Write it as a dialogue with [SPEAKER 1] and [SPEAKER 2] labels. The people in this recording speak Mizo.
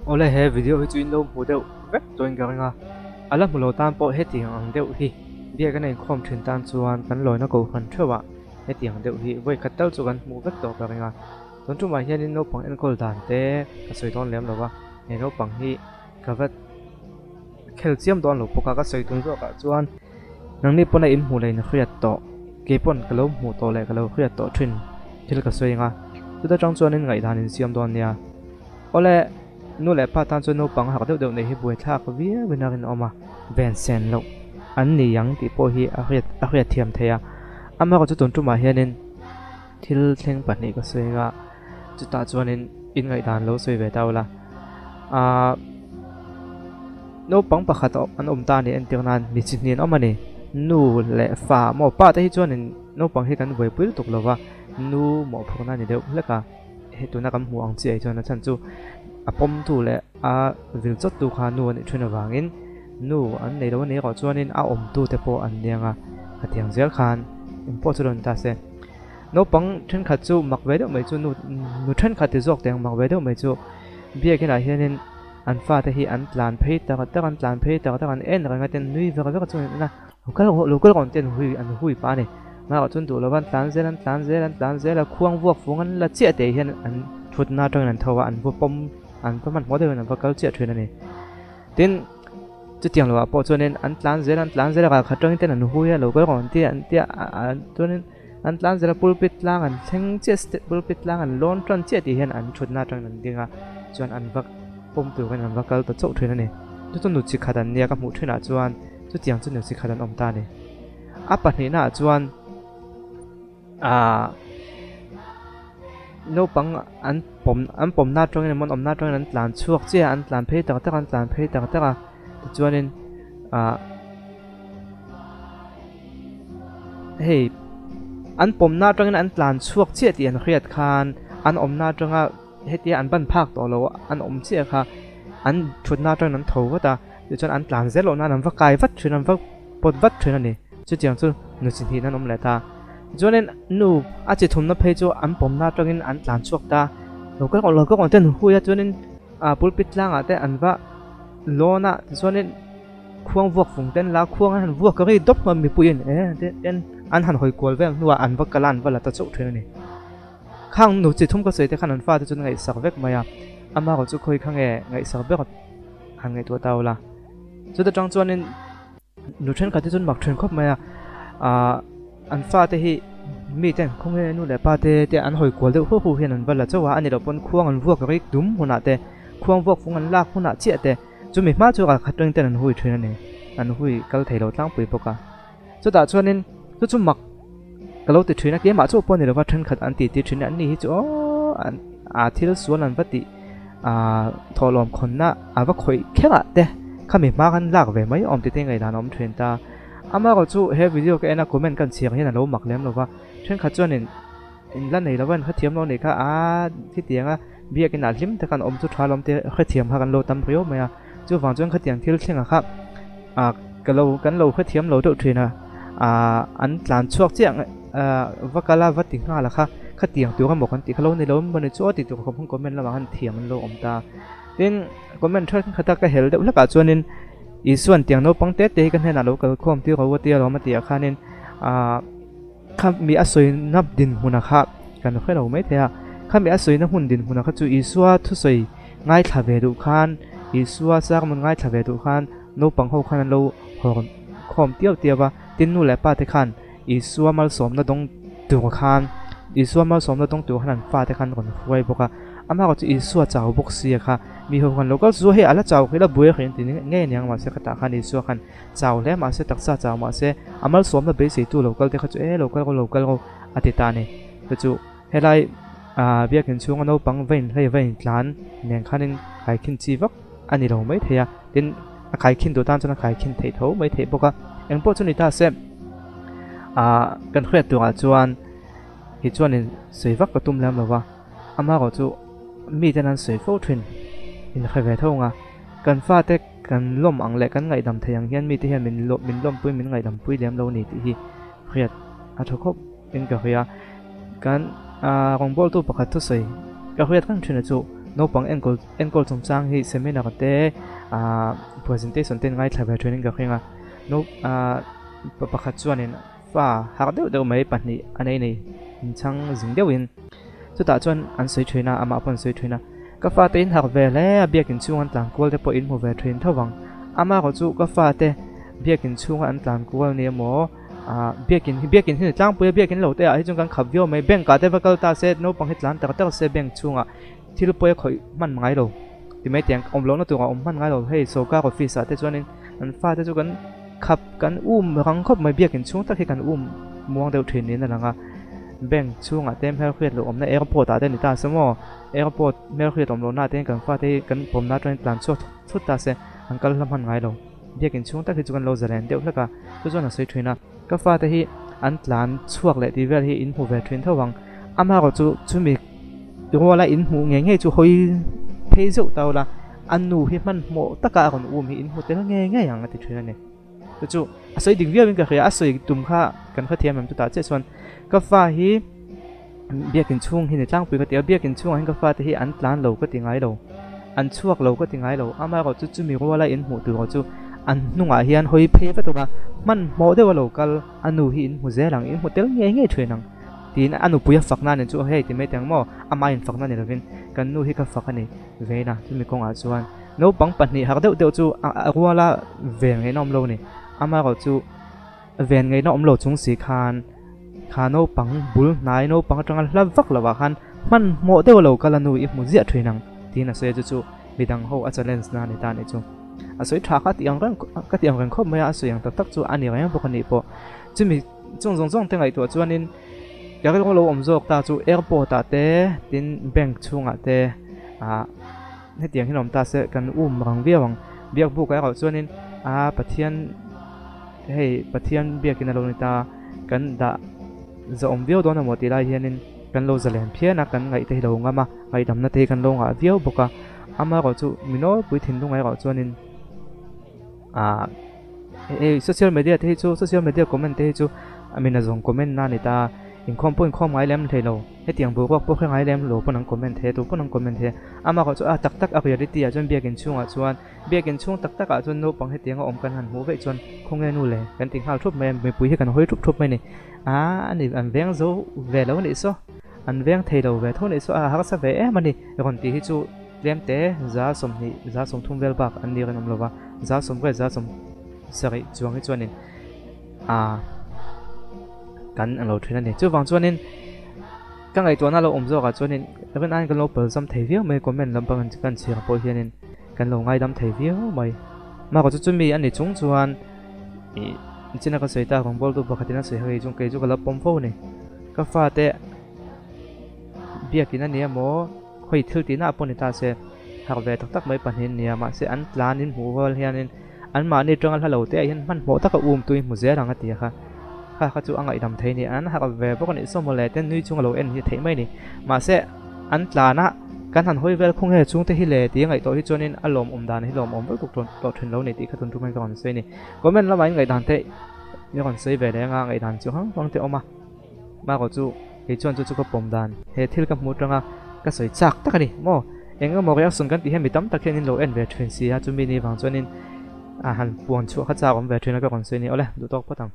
[SPEAKER 1] Awle he video hi chu in lo hmu deuh vek tawhin ka ring a, a la hmu lo tan pawh hetiang ang deuh hi biak in a inkhawm thin tan chuan kan lawina kohhran theuhah hetiang deuh hi vawi khat tal chu kan hmuh vek tawh ka ring a, tun tumah hianin naupang enkawl dan te ka sawi dawn lem lo va, he naupang hi ka va khel chiam dawn lo bawk a, ka sawi tum zawkah chuan nangni pawn a inhmuh leh in hriat tawh, kei pawn ka lo hmuh tawh leh ka lo hriat tawh thin thil ka sawi ang a, chuta tang chuanin ngaihdan in siam dawn nia. Awle, nu leh pa tan chuan naupang hak deuh deuh nei hi buaithlak viau in a rinawm a, ven sen loh an ni ang tih pawh hi a hriat a hriat thiam thei a, amaherawhchu tun tumah hianin thil thleng pahnih ka sawi ang a, chutah chuanin in ngaihdan lo sawi ve ta ula. Aaa naupang pakhat an awm ta a ni entir nan mi chi hnih an awm a ni, nu leh fa maw pa te hi chuanin naupang hi kan buaipui lutuk lo va, nu mawhphurhna a ni deuh hlek a. He tuna kan hmuh ang chiah chuan a chhan chu a pawmtu leh a vil chawttu kha nu a nih thin avangin nu an nei lo a nih erawh chuanin a awmtu te pawh an niang a, hetiang zel khan engpawh chu lo ni ta se. Naupang thenkhat chu mak ve deuh mai chu nu nu thenkhat ti zawk teh mak ve deuh mai chu biakinah hianin an fate hi an tlan phei tak tak an tlan phei tak tak an en reng a ten nui vek vek chuan an en a. Lo kal rawh, lo kal rawh an ti an hui pah a ni. Mahah chuan duh lova an tlan zel, an tlan zel, an tlan zel a, khuang vuak fung an la chiah teh hian an thutna atangin an tho a, an va pawm, an va hmanhmawh deuhin an va kal chiah thin a ni. Tin, chutiang lohah pawh chuanin an tlan zel, an tlan zel a, ralkhat atangin ten an hui a, lo kal rawh an ti a, an ti a, chuanin an tlan zel a, pulpit tlang an thleng chiah, step pulpit tlang an lawn tan chiah tih hian an thutna atangin an ding a, chuan an va pawm turin an va kal ta chauh thin a ni. Chu chu nu chi khat an nia ka hmuh thinah chuan. Chutiang chu nu chi khat an awm ta a ni. A pahnihna ah chuan aah naupang an pawm an pawmna atangin emaw an awmna atangin an tlan chhuak chiah a, an tlan phei tak tak a, an tlan phei tak tak a tichuanin aah hei an pawmna atangin an tlan chhuak chiah tih an hriat khan an awmna atanga hetia an ban phak tawh lo an awm chiah kha an thutna atangin an tho vat a. Tichuan an tlan zel loh nan an va kai vat thin a, an va pawt vat thin a ni. Chutiang chu nu chi hnih nan awm leh ta. Tichuanin nu a chi thumna phei chu an pawmna atangin an tlan chhuak ta. Lo kal lo kal kawn te an hui a, chuanin ah pulpit tlangah te an va lawn a, tichuanin khuang vuak fung te an la a, khuang an han vuak ri dawp hma mipuiin e ten an han hawi kual vel hnuah an va kal a, an va la ta chauh thin a ni. Khang nu chi thum ka sawi te khan an fate chu an ngaihsak vek mai a, amaherawh chu khawi kha nge ngaihsak ber han ngaihtuah ta ula. Chuta tang chuanin nu thenkhat hi chuan mak then khawp mai a, aah an fate hi mi ten khawnge nu leh pa te te an hawi kual deuh huau huau hian an va la chauh a, a ni loh pawn khuang an vuak rik dum hunah te, khuang vuak fung an lak hunah chiah te, chumi hma chu ralkhat reng ten an hui thin a ni, an hui kal thei lo tlangpui bawk a. Chutah chuanin chu chu mak ka lo ti thin a, keimah chauh pawh a ni lova thenkhat an titi thin a, an ni hi chu aww an ah thil sual an va tih ah thawhlawm khawnna a va khawih kher ah te khami hma khan lak ve mai awm tite ngaihdan a awm thin ta. Amaherawh chu he video ka en a comment kan chhiar hian a lo mak lem lova, thenkhat chuanin in la nei lova in hrethiam lo anih kha aa khitianga biakin ah hlim tak an awm chu tha lawm te hrethiam kha kan lo tam riau mai a. Chuvang chuan khatiang thil thlengah kha ah ka lo kan lo hrethiam lo deuh thin a, ah an tlan chhuak chiah ah va kal a va ti nghal a kha khatiang tur emaw kan tih kha lo ni lo emaw ni chu a ti tur khawp khan comment lamah khan thiam an lo awm ta. Tin, comment thenkhat a ka hel deuh hlekah chuanin Isuan tiang naupang te te hi ka hnenah lo kal khawm tir ro a tia lawm a tih ah khanin ah kha mi a sawina dinhmunah kha kan hre lo maithei a, kha mi a sawina hmun dinhmunah kha chu Isua thusawi Ngaithla ve duh khan, Isua sermon ngaithla ve duh khan naupang ho khan an lo hawr khawm tiau tiau a, tin nu leh pa te khan Isua malsawmna dawng tur khan, Isua malsawmna dawng tur khan an fate khan rawn hruai bawk a, amah erawh chu Isua chau bawk sia kha mi ho khan lo kal chu hei a la chau khi la buai reng ti ngei aniang mahse khatah khan Isua khan chau hle mahse taksa chau mahse a malsawmna beiseitu lo kal te kha chu e lo kal rawh lo kal rawh a ti ta a ni te chu. Helai ah biakin chhunga naupang va inhlei va intlan nen khanin khaikhin chi vak a ni lo maithei a, tin a khaikhin duh tan chuan a khaikhin theih tho maithei bawk a, engpawh chu ni ta se ah kan hriat turah chuan hi chuanin sawi vak ka tum lem lo va, amaherawh chu miten an sawi fo thin inhre ve tho ang a, kan fate kan lawm ang leh kan ngaihdam thei ang hian mite hian min min lawmpui min ngaihdam pui lem lo a ni tih hi hriat a tha khawp. In ka hria. Kan rawngbawltu pakhat thusawi ka hriat reng thin a chu. Naupang enkawl enkawl chungchang hi seminar te ah presentation te ngaithla ve thin in ka hring a. No ah pa pakhat chuanin fa harh deuh deuh mai pahnih a nei nei inchhang zing deuhin chutah chuan an sawi thin a amah pawh an sawi thin a. Ka fate in harh ve hle a biakin chhung an tlan kual te pawh in hmu ve thin tho vang. Amaherawh chu ka fate biakin chhunga an tlan kual ni emaw ah biakin hi biakin hi ni tlangpui a biakin lo te ah hi chuan kan khap viau mai bank ah te va kal ta se naupang hi tlan tak tak se bank chhungah thil pawi a khawih hman ngai lo ti mai tiang awm lohna turah awm hman ngai lo hei sorkar office ah te chuanin an fate chu kan khap kan um rang khawp mai biakin chhung tak hi kan um muang deuh thin niin a lang a bank chhungah te hmelhriat loh awmna airport ah te ni ta se maw airport hmelhriat awm lohna ah te hian kan fate hi kan pawmna atangin tlan chhuak thut ta se an kal hla hman ngai lo. Biakin chhung tak hi chu kan lo zalen deuh hlek a, chu chuan a sawi thin a, ka fate hi an tlan chhuak leh tih vel hi in hmu ve thin tho ang, amaherawh chu chumi ruala in hmuh ngei ngei chu hawi phei zeuh ta ula, a nu hi hmanhmawh taka a rawn um hi in hmu tel ngei ngei ang a ti thin a ni. Chu chu a sawi dik viauin ka hria, a sawi tum kha kan hrethiam em chutah chiah chuan ka fa hi Biakin chhung hi ni tlangpui ka ti a, biakin chhungah hian ka fate hi an tlan lo ka ti ngai lo, an chhuak lo ka ti ngai lo, amaherawh chu chumi ruala in hmuh tur chu an hnungah hian hawi phei vat awm a, hmanhmawh deuh a lo kal, a nu hi in hmu zel ang, in hmu tel ngei ngei thin ang tiin a nupui a fakna nen chu hei ti mai teh ang maw, amah in fakna ni lovin kan nu hi ka fak a ni vein a, chumi kawngah chuan naupang pahnih harh deuh deuh chu a ruala ven ngaihna awm lo a ni, amaherawh chu. Ven ngaihna awm lo chung si khan kha naupang bul hnai naupang atanga hla vak lovah khan hmanhmawh deuh a lo kal a nu i hmu ziah thin ang tiin a sawi a chu chu midang ho a challenge na a ni ta a nih chu. A sawi tha kha tih ang reng ka tih ang reng khawp mai a a sawi ang tak tak chu a ni reng bawk a nih pawh. Chumi chung zawng zawng te ngaihtuah chuanin ka rilru lo awm zawk ta chu airport ah te tin bank chhungah te ah Hetiang hian awm ta se kan um rang viau ang. Biak buk ah erawh chuanin a Pathian hei Pathian biakin a lo ni ta kan dah zahawm viau dawn emaw tih lai hianin kan lo zalen phian a, kan ngaih te hi lo ngam a, ngaihdamna te hi kan lo ngah viau bawk a. Amaherawh chu mi nawlpui thinlung ah erawh chuanin ah hei social media te hi chu social media comment te hi chu a min a zawng comment na a ni ta a, inkhawm pawh inkhawm ngai lem hlei lo. Hetiang boruak pawh hre ngai lem lo pawn an comment thei a, tu pawn an comment thei a. Amaherawh chu a tak tak a reality ah chuan biakin chhungah chuan biakin chhung tak tak ah chuan naupang hetianga awm kan han hmuh veih chuan khawnge nu le kan ti nghal thup mai a, mipui hi kan hawi thup thup mai a ni. Aa ani an veng zo ve lo anih saw, an veng thei lo ve tho anih saw a harsa ve em a ni rawn tih hi chu tlem te 20 30 vel bak an ni rinawm lo va, 90 70 chuang hi chuanin a kan lo thin a ni. Chuvang chuanin ka ngaihtuahna lo awm zawkah chuanin rin aiin kan lo palzam thei viau mai comment lampang an kan chhiar pawh hianin kan lo ngaidam thei viau mai. Mahka chu chumi a ni chung chuan ih china ka sawi ta rawngbawltu pakhatin a sawi hei chung kei chu ka la pawm fo a ni. Ka fate biakin a ni emaw khawi thil tihna pawh ni ta se harh ve tak tak mai pahnih an ni a mahse an tlan in hmuh rual hianin Anmahni atanga hla lo te ah hian hmanhmawh taka um tui hmu zel ang a ti a kha. Kha kha chu a ngaihdam thei a ni. An harh ve bawk a nih saw mawle te nui chunga lo en hi a theih mai a ni. Mahse, an tlan a, kan han hawi vel khung he chhungte hi le tih a ngaihtuah hi chuanin a lawmawm dan hi lawmawm vek tuk tawh thin lo a ni tih kha tun tum hian ka rawn sawi a ni. Comment lamah in ngaihdan te i rawn sawi ve leh anga ngaihdan chu hrang hrang te a awm a. Marawh chu kei chuan chu chu ka pawm dan he thil ka hmuh atanga ka sawi chak tak a ni maw? Eng emaw reaction kan tih hian mi tam tak hian in lo en ve thin si a, chumi ni vang chuanin a han puan chhuah kha chak awm ve thin a ka rawn sawi a ni. Awle, duh tawk phawt ang.